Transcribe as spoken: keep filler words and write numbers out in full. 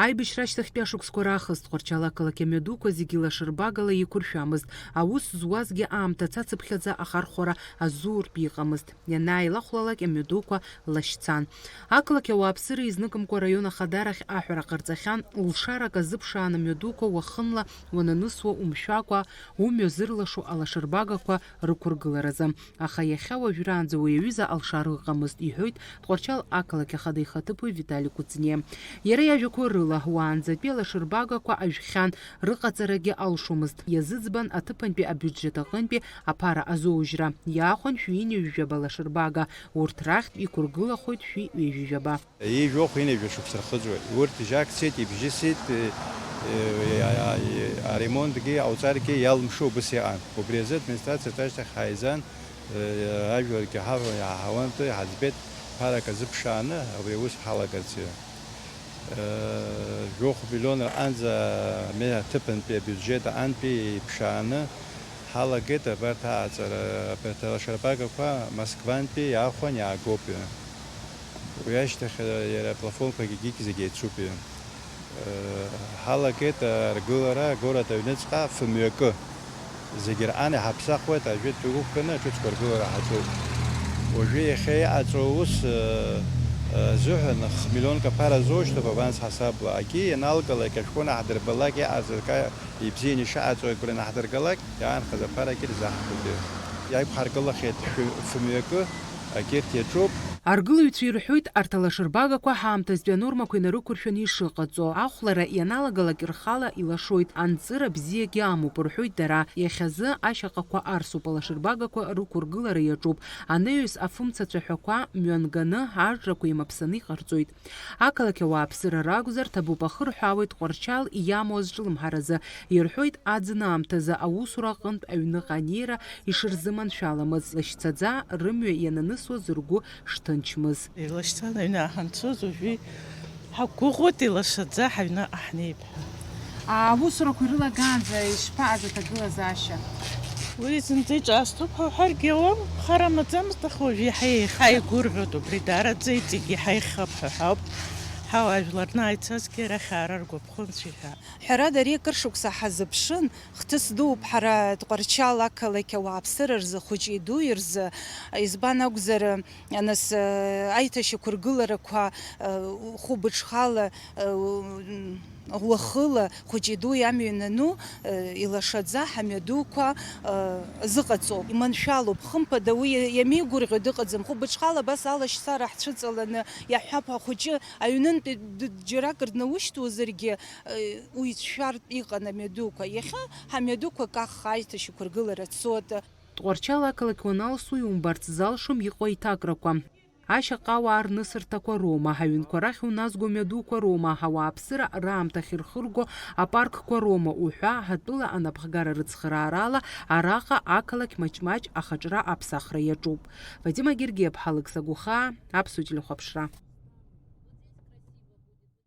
Аибашьра ашьҭахьтәи ашықәсқәа раахыс Тҟәарчал ақалақь амҩадуқәа зегьы лашарбагала еиқәыршәамызт, аус зуазгьы аамҭа цацыԥхьаӡа ахархәара азуртә иҟамызт. Ианааилахәлалак амҩадуқәа лашьцан. Ақалақь ауааԥсыра изныкымкәа араион ахадарахь аҳәара ҟарҵахьан, лшарак азыԥшаан амҩадуқәа уахынла уананысуа умшәакәа, умҩа зырлашо алашарбагақәа рықәыргыларазы. Аха иахьа уажәраанӡа уи аҩыза алшара ыҟамызт, иҳәоит Тҟәарчал ақалақь ахада ихаҭыԥуаҩ Витали Кәыҵниа. Иара иажәақәа рыла, уаанӡатәи алашарбагақәа ажәхьан, рыҟаҵарагьы алшомызт. Иазыӡбан аҭыԥантәи абиуџьет аҟынтәи аԥара азоужьра. Иаахәан шәи ҩынҩажәаба лашарбага, урҭ рахьтә иқәыргылахоит шәи ҩажәижәаба. Ҩажәохә ҩынҩажәа шықәса рхыҵуеит. Урҭ жьак цеит, ибжьысит, э, э, аремонтгьы, ауҵаргьы иалымшо убыс иҟан. Убри азы администрациаҿ ашьҭахь ҳааизан, э, ажәларгьы ҳаҳәо иааҳауан, ҳаӡбеит, ԥарак азыԥшааны абри аус ҳалагарц. Э, жәохә миллион рҟынӡа ме-, аҭыԥантәи абиуџьет аҟынтәи иԥшааны ҳалагеит абарҭ аҟаҵара. Абарҭ алашарбагақәа Москвантәи иаахәан иаагоуп. Уи ашьҭахь, э, иара аплафонқәагьы егьигь зегь еицуп. Э, ҳалагеит аргылара агород аҩныҵҟа фымҩакы. Зегь рҟан иҳаԥсахуеит, ажәытә ықәкны аҿыцқәа ргылара ҳаҿуп. Уажәы иахьа иҟаҵоу аус, э, э, азыҳәан х-, миллионк аԥара азоушьҭоуп аванс ҳасабла. Агьи ианалгалак, ашәҟәы анаҳдырбалак, иҟарҵаз ка-, ибзианы ишыҟаҵоу агәра анаҳдыргалак, иаанхаз аԥарагьы рзаҳҭоит. Иақәҳаргылахьеит шәы-, фымҩакы, агьырҭ иаҿуп. Аргылаҩцәа ирҳәоит, арҭ алашарбагақәа ҳаамҭазтәи анормақәа инарықәыршәаны ишыҟаҵо. Ахәлара ианалагалак рхала илашоит, анҵыра бзиагьы амоуп, рҳәоит дара. Иахьазы ашьаҟақәа арсуп, алашарбагақәа рықәыргылара иаҿуп. Анаҩс афымца цәаҳәақәа мҩанганы, ажрақәа еимаԥсаны иҟарҵоит. Ақалақь ауааԥсыра ракәзар, ҭабуп ахырҳәаауеит Тҟәарчал иамоу азҿлымҳаразы. Ирҳәоит, аӡын аамҭазы аусура аҟынтә аҩныҟа анеира ишырзыманшәаламыз, лашьцаӡа рымҩа иананысуаз ргәы шҭынчмыз. Илашьцан аҩны ҳанцоз, уажәы ҳақәгәыӷуеит, илашаӡа ҳаҩныҟа ҳнеип ҳәа. Аусурақәа ирылагаанӡа ишԥаҟаз аҭагылазаашьа? Уи зынӡа иҿаасҭоуп ҳәа уҳәаргьы ауам, хара амаӡамызт, аха уажәы иаҳа еиҳа ҳаигәырӷьоит, убри даараӡа иҵегь иаҳа ихап ҳәа ҳауп. Ҳауаажәлар анааицазгьы арахь аара ргәаԥхо анцәа иҳәа. Ҳәарада, ари акыр шықәса ҳазыԥшын, хҭыс дууп ҳара Тҟәарчал ақалақь ауааԥсыра рзы, хәыҷи дуи рзы, избан акәзар, нас, аиҭашьақәыргыларақәа, хәыбыҽхала, уахыла, хәыҷи дуи амҩа ианану, илашаӡа ҳамҩадуқәа зыҟаҵоуп. Иманшәалоуп, хымԥада уи иамеигәырӷьо дыҟаӡам. Хәыбыҽхала абас алашьцара ҳцәыҵаланы иаҳҳәап, ахәыҷы аҩнынтәи д-, џьаракыр днаушьҭуазаргьы, уи ицәшәартә иҟан амҩадуқәа. Иахьа ҳамҩадуқәа каххаа аиҭашьақәыргылара цоит. Тҟәарчал ақалақь уаналсуа иумбарц залшом иҟоу аиҭакрақәа. Ашьаҟауаа рнысырҭақәа роума, аҩнқәа рахь уназго мҩадуқәа роума, ауааԥсыра раамҭахь ирхырго апаркқәа роума уҳәа, ҳатәыла анапхгара рыцхыраарала араҟа ақалақь маҷ-маҷ ахаҿра аԥсахра иаҿуп. Фатима Гергиаԥҳа, Алықьса Гәыхаа, Аԥсуа телехәаԥшра.